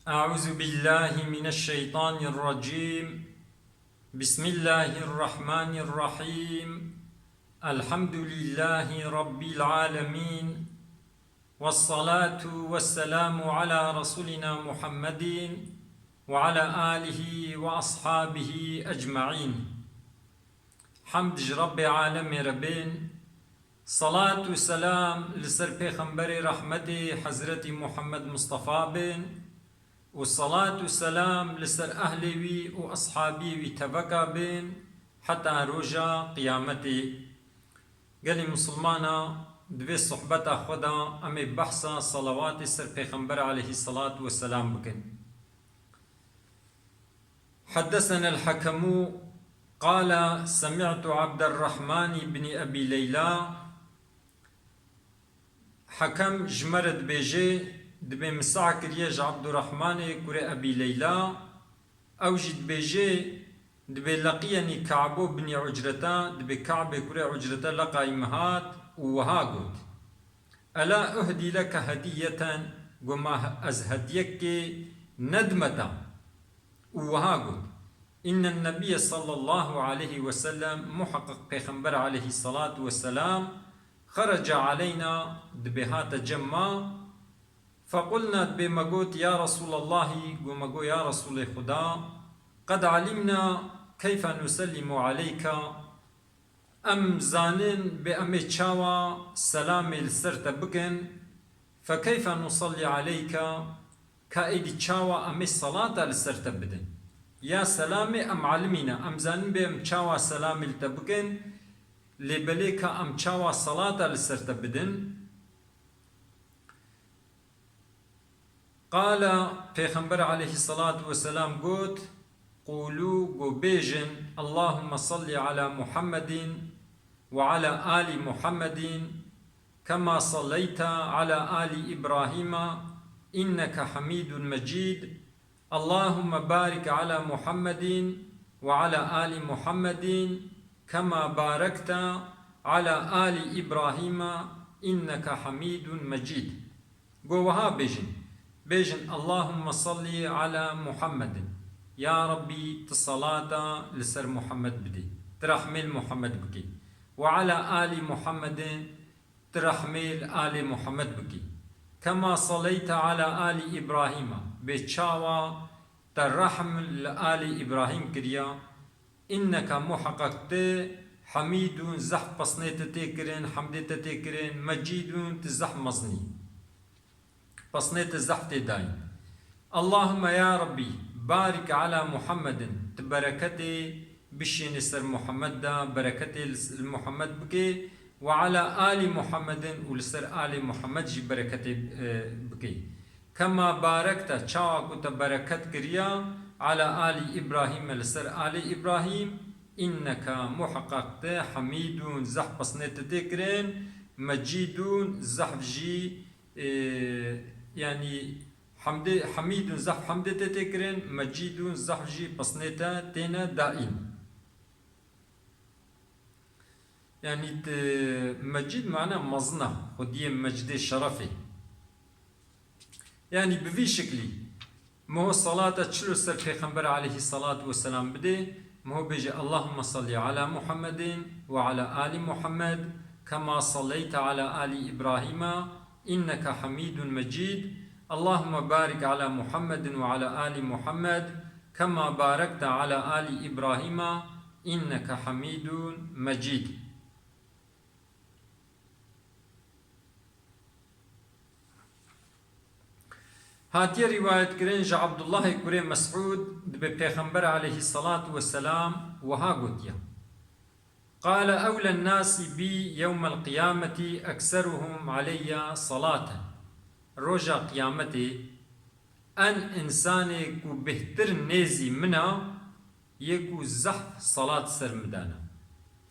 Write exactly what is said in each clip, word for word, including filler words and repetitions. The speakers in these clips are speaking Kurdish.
أعوذ بالله من الشيطان الرجيم. بسم الله الرحمن الرحيم. الحمد لله رب العالمين. والصلاة والسلام على رسولنا محمد وعلى آله وأصحابه أجمعين. Hemd ji Rebbê alemê re bên, salat û selam li ser Pêxemberê rehmetê Hezretî Muhammed Mustafa bên û salat û selam li ser ehlê wî û eshabiyê wî teveka bên heta roja qiyametê. Gelî misilmana, di vê sohbeta xwe de em ê behsa salawatê ser Pêxember aleyhî selat we selam bikin. حدثنا الحكم قال: سمعت عبد الرحمن بن أبي ليلى. Hekem ji me re dibêje, dibê min seh kiriye ji Abdurrahmanê kurê Ebî Leyla. Ew jî dibêje, dibê leqiyenî Ka'bo binî Ucreta, dibê Ka'bê kurê Ucreta leqayî min hat û wiha got: Ela uhdî leke hediyeten, got, ma ez hediyekê nedime te? Û wiha got: Înnen nebiyye sallallahu aleyhi ve sellem, muheqeq Pêxember aleyhî selat ve selam, xerece aleyna, dibê hate cem ma, fequlna, dibê me got: Ya Resulallahî, got, me got, ya Resulê Xuda, qed alimna keyfe nusellimu aleyka, em zanin bê em ê çawa selamê li ser te bikin, fekeyfe nusellî aleyke, ka êdî çawa em ê selata li ser te bidin? Ya selamê em alimî ne, em zanin bê em çawa selamê li te bikin, lê belê ka em çawa selata li ser te bidin? Qala, Pêxember aleyhî selatu weselam got: Qûlû, got, bêjin: Allahümme salli ala Muhammedin ve ala ali Muhammedin, kema salleyte ala ali İbrahima, inneke hamidun mecid. Allahümme barik ala Muhammedin ve ala ali Muhammedin, kema barekte ala ali İbrahima, inneke hamidun mecid. Got, wiha bêjin: Bêjin: Allahümme salli ala Muhammedin. Ya Rabbî, tu salata li ser Muhammed bidê, tu rehmê li Muhammed bikê. Ve ala ali Muhammedin, tu rehmê li alê Muhammed bikê. Kema saleyte ala ali İbrahima, bê çawa te rehm li alê İbrahim kiriya, inneke, muheqeq tu, hamîdun, zehf pesnê te tê kirin, hemdê te tê kirin, mecîdun, tu zehf mezinî. Pesnê te zehf tê dayîn. Allahümme, ya Rabbî, barik ala Muhammedin, tu bereketê bişênê ser Muhammed de, bereketê li, li Muhammed bikê, ve ala ali Muhammedin, û li ser alê Muhammed jî bereketê, e, bikê. Kema barekte, çawa ku te bereket kiriya, ala ali İbrahîme, li ser alê İbrahîm, inneke, muheqeq tu, hamîdun, zehf pesnê te tê kirin, mecîdun, zehf jî, e, yanî hemdê, hamîdun, zehf hemdê te tê kirin, mecîdun, zehf jî pesnê te têne dayîn. Yanî, te, mecîd mana mezin e, xwediyê mecdê şerefê. Yanî bi vî şiklî, miho salata çilo ser Pêxember aleyhî selat weselam bidê, miho bêje: Allahümme salli ala Muhammedin ve ala ali Muhammed, kema salleyte ala ali İbrahima, inneke hamîdun mecîd. Allahümme barik ala Muhammedin ve ala ali Muhammed, kema barekte ala ali İbrahima, inneke hamîdun mecîd. Hatiye rîwayetkirin ji Abdullahê kurê Mes'ûd, dibê Pêxember aleyhî selat weselam wiha gotiye: Qale ewlen nasi bî yewmel qiyameti ekseruhum aleyya salaten. Roja qiyametê en insanê ku bêhtir nêzî min a, yê ku zehf salat ser min dana.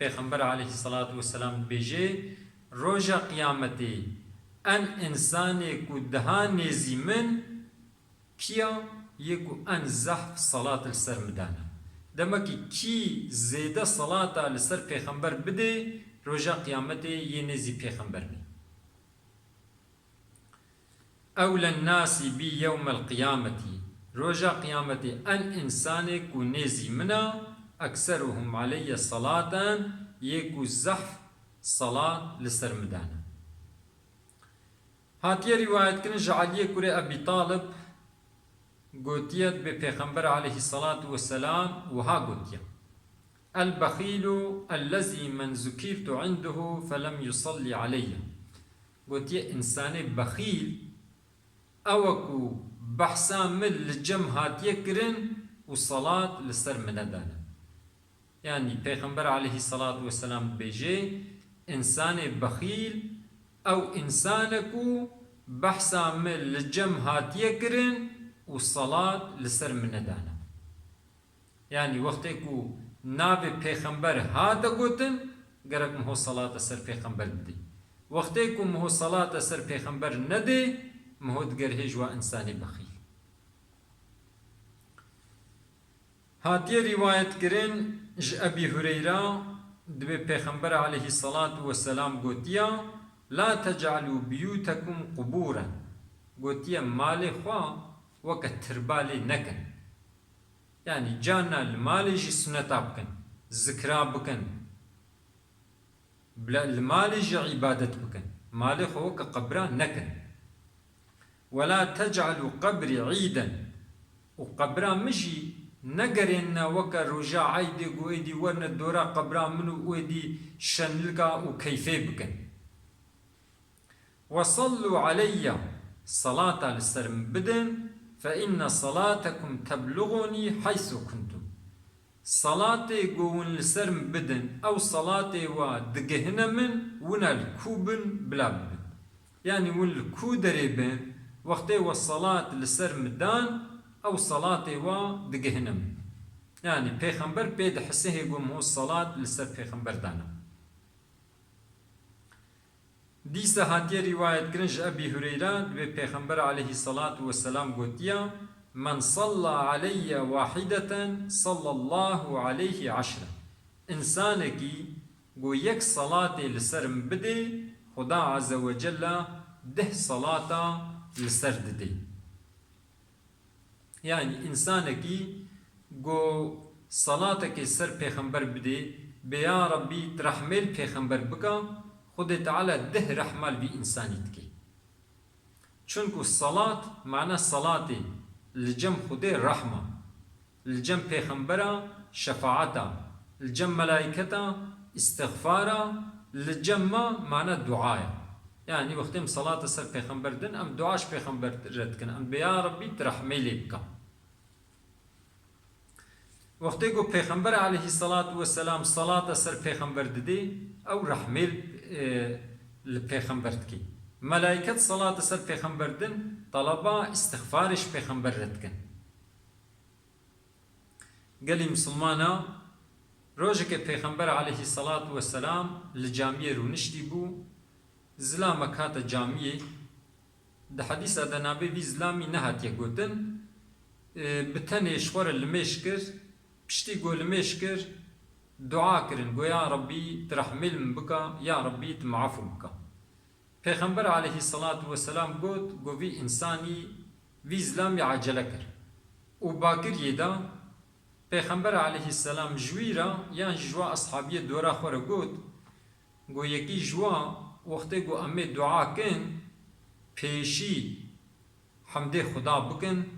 Pêxember aleyhî selat weselam dibêje, roja qiyametê en insanê ku daha nêzî min, kî ya, yê ku en zehf salat li ser min dana. Demekî kî zêde salata li ser Pêxember bidê, roja qiyametê yê nêzî Pêxember bê. Ewlen nasi bî yewmel qiyameti, Roja Qiyametê en insanê ku nêzî min a, ekseruhum aleyye salaten, yê ku zehf salat li ser min dane. Hatiye rîwayetkirin ji Eliyê kurê Ebî Talib gotiye, dibê Pêxember aleyhissalatu vesselam wiha gotiye, El-bexîlu ellezî men zukîrtu indehu felem yusalli aleyye. Gotiye, insanê bexîl ew e ku behsa min li cem hatiye kirin û salat li ser min nedane. Yanî Pêxember aleyhissalatu vesselam dibêje, insanê bexîl ew insan e ku behsa min li cem hatiye kirin û salat li ser min nedane. Yanî wextê ku navê Pêxember hate gotin, gerek miho salate ser Pêxember bidê. Wextê ku miho salate ser Pêxember nedê, miho digerihê ji wa insanê bexîl. Hatiye rîwayet kirin ji Ebî Hureyra, dibê Pêxember aleyhissalatu vesselam gotiya, La tec'alû biyûtekum qubûren. Gotiye, malê xwe weke tirba lê nekin. Yanî carna li malê jî suneta bikin, zikra bikin, bila li malê jî îbadet bikin. Malê xwe weke qebra nekin. Wela tec'alû qebrî îden. Û qebra min jî negerênine weke roja eydê ku êdî werine dora qebra min û êdî şenlika û keyfê bikin. Ve sallu aleyye, salata li ser min bidin, fe inne salatekum teblugunî heysu kuntum. Salatê ku hûn li ser min bidin, ew salatê wa digihine min, wina li ku bin bila bibin. Yanî hûn li ku derê bin, wextê we salat li ser min dan, ew salatê wa digihine min. Yanî Pêxember pê dihisihê ku min salat li ser Pêxember dana. Dîsa hatiye rîwayetkirin ji Ebî Hureyra, dibê Pêxember aleyhissalatu vesselam gotiya, Men salla aleyye wahideten sallallahu aleyhi eşre. Însanekî ku yek salatê li ser min bidê, Xuda Azze ve Celle deh salata li ser didê. Yanî însanekî ku salatekê ser Pêxember bidê, bê ya Rebbî tu rehmê li Pêxember bika, Xwedê Teala deh rehma li vî însanî dike. Çunku salat, mana salatê li cem Xwedê rehma, li cem Pêxembera şefaeta, li cem melayketa îstixfara, li cem me mana duaya. Yanî wextê em salata ser Pêxember din, em dua ji Pêxember re dikin. Em bê ya Rebbî tu rehmê lê bika. Wextê ku Pêxember aleyhissalatu vesselam salata ser Pêxember didê, ew rehmê, e, li Pêxember dikê. Melayket salata ser Pêxember din, talaba îstixfarê ji Pêxember re dikin. Gelî misilmana, rojekê Pêxember aleyhissalatu vesselam li camiyê rûniştî bû, zilamek hate camiyê. Di hedîsa de navê vî zilamî nehatiye gotin, e, bi tenê ji xwe re limêj kir, piştî ku limêj kir, dua kirin, got, Ya Rebbî, tu rehmê li min bika, ya Rebbî, tu min efû bika. Pêxember aleyhissalatu vesselam got, got, vî însanî, vî zilamî acele kir û bakiriyê da. Pêxember aleyhisselam ji wî re yan ji wa eshabiyê dora xwe re got, got, yekî ji wa wextê ku em ê dua kin, pêşî hemdê Xuda bikin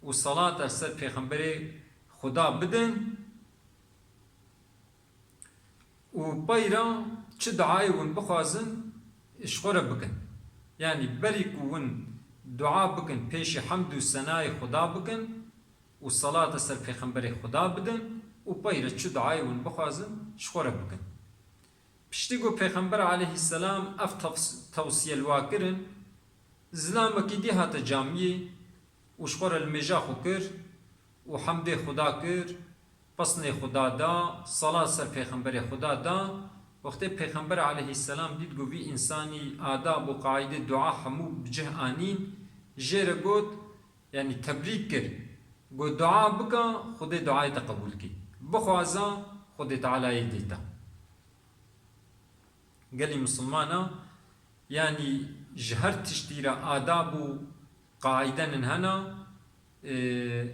û salata ser Pêxemberê Xuda bidin, û peyra çi duayê hûn bixwazin, ji xwe re bikin. Yanî berî ku hûn dua bikin, pêşî hemd û senayê Xuda bikin û salata ser Pêxemberê Xuda bidin û peyre çi duayê hûn bixwazin, ji xwe re bikin. Piştî ku Pêxember aleyhisselam ev tavs-, tewsiye li wa kirin, zilamekî dî hate camiyê û ji xwe re limêja xwe kir û hemdê Xuda kir, pesnê Xuda da, salat ser Pêxemberê Xuda da. Wextê Pêxember aleyhisselam dît ku vî însanî adab û qaîdê dua hemû bi cih anîn, jê re got, yanî tebrîk kir, got, dua bika, Xwedê duayê te qebûl kê. Bixwaza, Xwedê Teala yê dê te. Gelî misilmana, yanî ji her tiştî re adab û qaîdenin hena, e,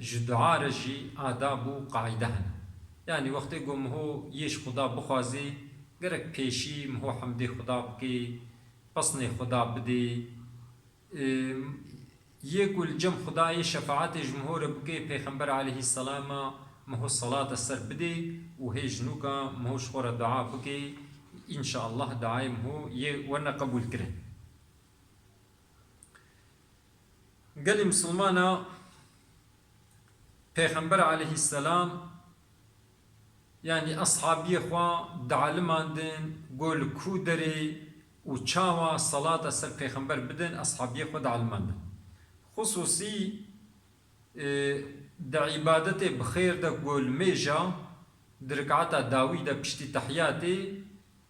ji dua re jî adab û qaîde hene. Yanî wextê ku miho yê ji Xuda bixwazê, gerek pêşî miho hemdê Xuda bikê, pesnê Xuda bidê. E, yê ku li cem Xudayê şefaetê ji miho re bikê, Pêxember aleyhisselama miho salata ser bidê û hê ji nûka miho ji xwe re dua bikê, înşallah duayê miho yê werne qebûlkirin. Gelî misilmana, Pêxember aleyhisselam, yanî eshabiyê xwe dialimandin, ku li ku derê û çawa salata ser Pêxember bidin, eshabiyê xwe dialimandin. Xusûsî, e, di îbadetê bi xêr de ku li mêja, di rikata dawî de piştî tehiyatê,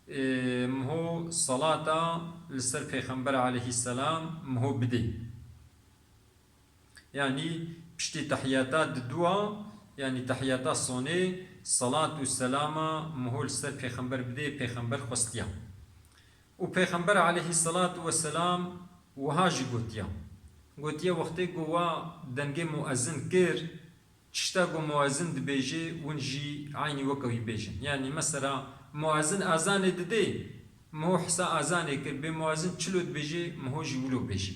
e, miho salata li ser Pêxember aleyhisselam miho bidê. Yanî piştî tehiyata didua, yanî tehiyata sonê, salat û selama miho li ser Pêxember bidê, Pêxember xwestiya. Û Pêxember aleyhisselatu vesselam wiha jî gotiya. Gotiye, wextê ku wa dengê muezin kir, tişta ku muezin dibêje, win jî eynî weke wî bêjin. Yanî mesela muezin azanê didê, miho hisa azanê kir, bê muezin çilo dibêje, miho jî wilo bêje.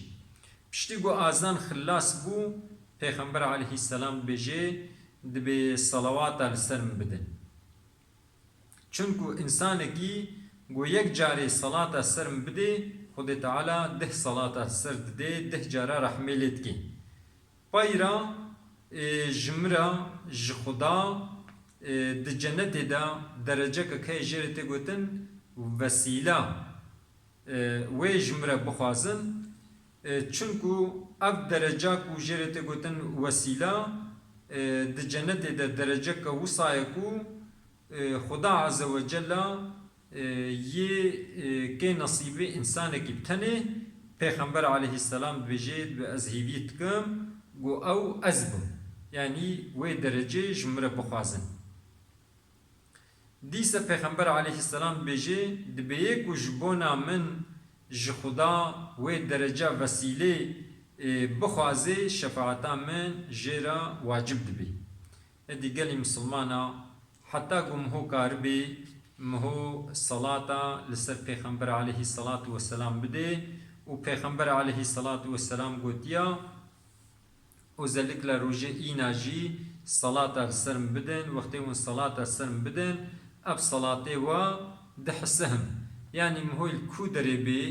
Piştî ku azan xilas bû, Pêxember aleyhisselam dibêje, dibê salawata li ser min bidin. Çunku însanekî ku yek carê salata ser min bidê, Xwedê Teala deh salata ser didê, deh cara rehmê lê dikê. Peyra, e, ji min re, ji Xuda, e, di cenetê de derecekek heye jê re tê gotin wesîla, e, wê ji min re bixwazin. E, çunku ev dereca ku jê re tê gotin wesîla, e, di cenetê de dereceke wisa ye ku, e, Xuda Azze ve Cella, e, yê, e, kê nesîbê însanekî bi tenê, Pêxember aleyhisselam dibêje, dibê ez hêvî dikim ku ew ez bim. Yanî wê derecê ji min re bixwazin. Dîse Pêxember aleyhisselam dibêje, dibê yê ku ji bona min ji Xuda wê dereca vesîlê, e, bixwazê, şefaeta min jê re wacib dibê. Êdî gelî misilmana, heta ku miho karibê, miho salata li ser Pêxember aleyhisselatu vesselam bidê û Pêxember aleyhisselatu vesselam gotiya, özellikle rojê îna jî salata li ser min bidin, wextê hûn salata li ser min bidin, ev salatê we dihesihim. Yanî miho li ku derê bê,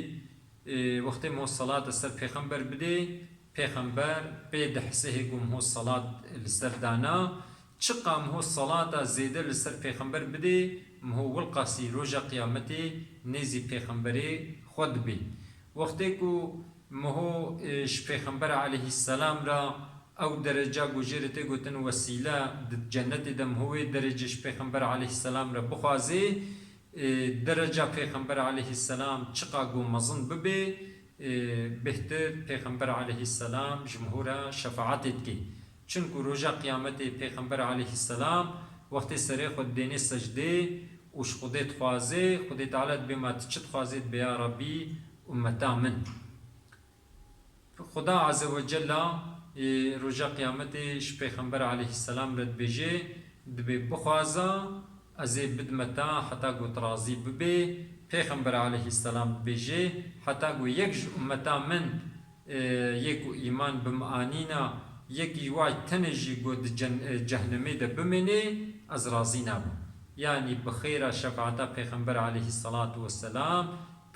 e, wextê miho salata ser Pêxember bidê, Pêxember pê dihesihê ku miho salat li ser dana. Çiqa miho salata zêde li ser Pêxember bidê, miho wilqasî roja qiyametê nêzî Pêxemberê xwe dibê. Wextê ku miho, e, ji Pêxember aleyhisselam re ew dereca ku jê re tê gotin wesîle, di cenetê de miho wê derecê ji Pêxember aleyhisselam re bixwazê, e, dereca Pêxember aleyhisselam çiqa ku mezin bibe, e, bêhtir Pêxember aleyhisselam ji miho re şefaetê dike. Çunku roja qiyametê Pêxember aleyhisselam wextê serê xwe didêne secdê û ji Xwedê dixwaze, Xwedê Teala dibê ma tu çi dixwazê, dibê ya Rabbî, ummeta min. Xuda Azze ve Cella, e, roja qiyametê ji Pêxember aleyhisselam re dibêje, dibê bixwaza, ez ê bidime te heta ku tu razî bibê. Pêxember aleyhisselam dibêje, heta ku yek ji ummeta min, e, yê ku îman bi min anîna, yekî way tenê jî ku di cen-, e, cehnemê de bimênê, ez razî nabim. Yanî bi xêra şefaeta Pêxember aleyhisselatu vesselam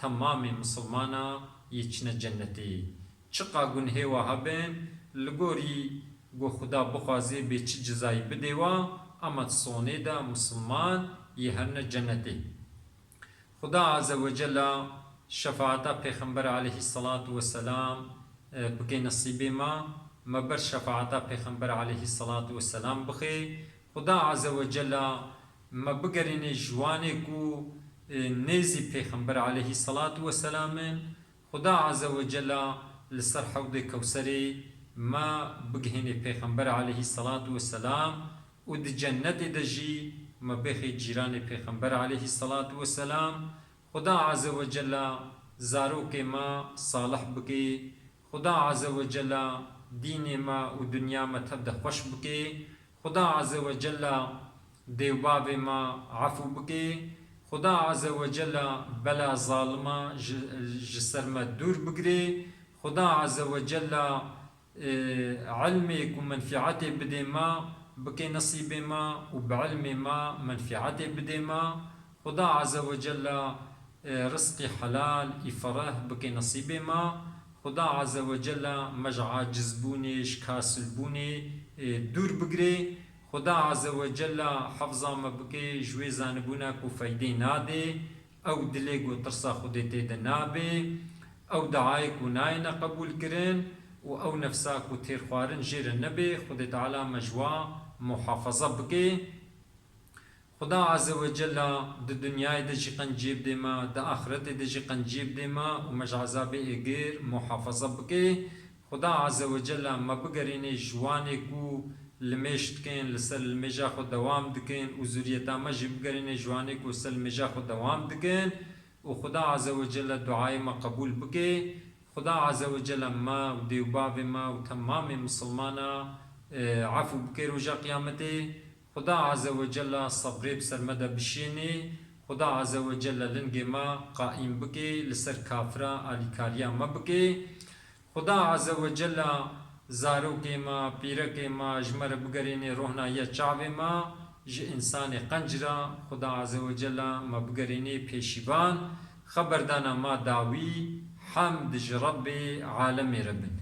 temamê misilmana yê çine cennetê. Çiqa gunhê wa hebin, li gorî ku Xuda bixwazê bê çi cizayî bidê wa, ama di sonê de misilman yê herine cennetê. Xuda Azze ve Cella şefaeta Pêxember aleyhisselatu vesselam, e, bike nesîbê me, me ber şefaeta Pêxember aleyhisselatu vesselam bixê. Xuda Azze ve Cella me bigerîne ji wanê ku, e, nêzî Pêxember aleyhisselatu vesselam in. Xuda Azze ve Cella li ser hewdê Kewserê me bigihênê Pêxember aleyhisselatu vesselam û di cennetê de jî me bêxê cîranê Pêxember aleyhisselatu vesselam. Xuda Azze ve Cella zarokê me salih bike. Xuda Azze ve Cella dînê me û dinya me tev de xweş bike. Xuda Azze ve Cella dêwbavê me efû bike. Xuda Azze ve Cella bela zalima ji, ji ser me dûr bigire. Xuda Azze ve Cella, e, ilmê ku menfiatê bidê me, bike nesîbê me û bi ilmê me menfiatê bidê me. Xuda Azze ve Cella, e, rizqî helal, î fereh bike nesîbê me. Xuda Azze ve Cella me ji acizbûnê, ji kasilbûnê, e, dûr bigire. Xuda Azze ve Cella hefza me bike ji wê zanibûna ku feydê nadê. Ew dilê ku tirsa Xwedê tê de nabe. Ew duayê ku nayêne qebûl kirin û ew nefsa ku têrxwarin jê re nebe. Xwedê Teala me ji wa muhafaza bike. Xuda Azze ve Cella di dinyayê de jî qenciyê bidê me, di axiretê de jî qenciyê bidê me û me ji ezabê êgir muhafaza bike. Xuda Azze ve Cella me bigerînê ji wanê ku limêj dikin, li ser limêja xwe dewam dikin û zuriyeta me jî bigerînê ji wanê ku ser limêja xwe dewam dikin û Xuda Azze ve Cella duayê me qebûl bike. Xuda Azze ve Cella me û dêwbavê me û temamê misilmana, e, efû bike roja qiyametê. Xuda Azze ve Cella sebrê bi ser me de bişênê. Xuda Azze ve Cella lingê me qaîm bike, li ser kafira alîkariya me bike. Xuda Azze ve Cella zarokê me, pîrekê me ji me re bigerînê rohnahiya çavê me, ji însanê qenc re Xuda Azze ve Cella me bigerînê pêşîvan. Xeberdana me dawî, hemd ji Rebbê alemê re bin.